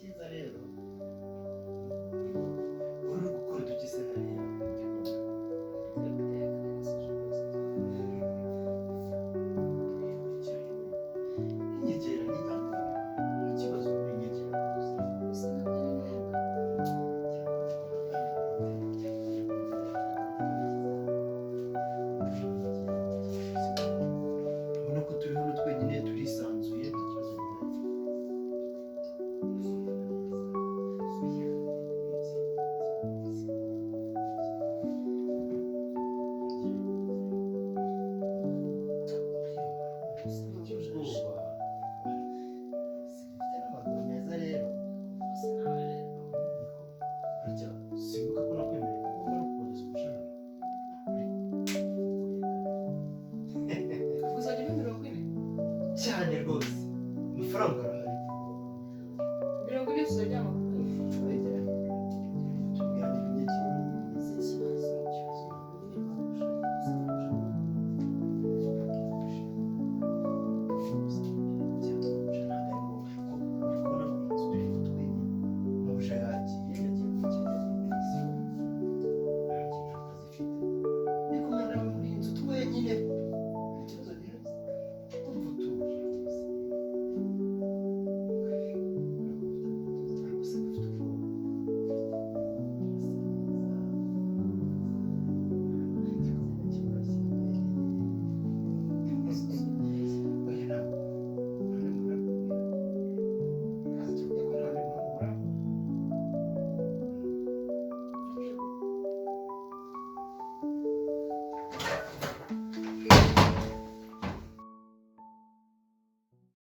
Icyiza rero, uri gukora uduki se hariya mu gikoni? Inyegera ni nta kibazo, inyegera rwose. Ubona ko turi hano twenyine, turisanzuye, nta kibazo gihari. Ubwoba. Mfite n'amaguru meza rero. Harya sibuka ko nakwemereye ko ugomba no kongeza umushahara? Uzajya uba 40? Cyane rwose, amafaranga arahari. 40 tuzaryama ku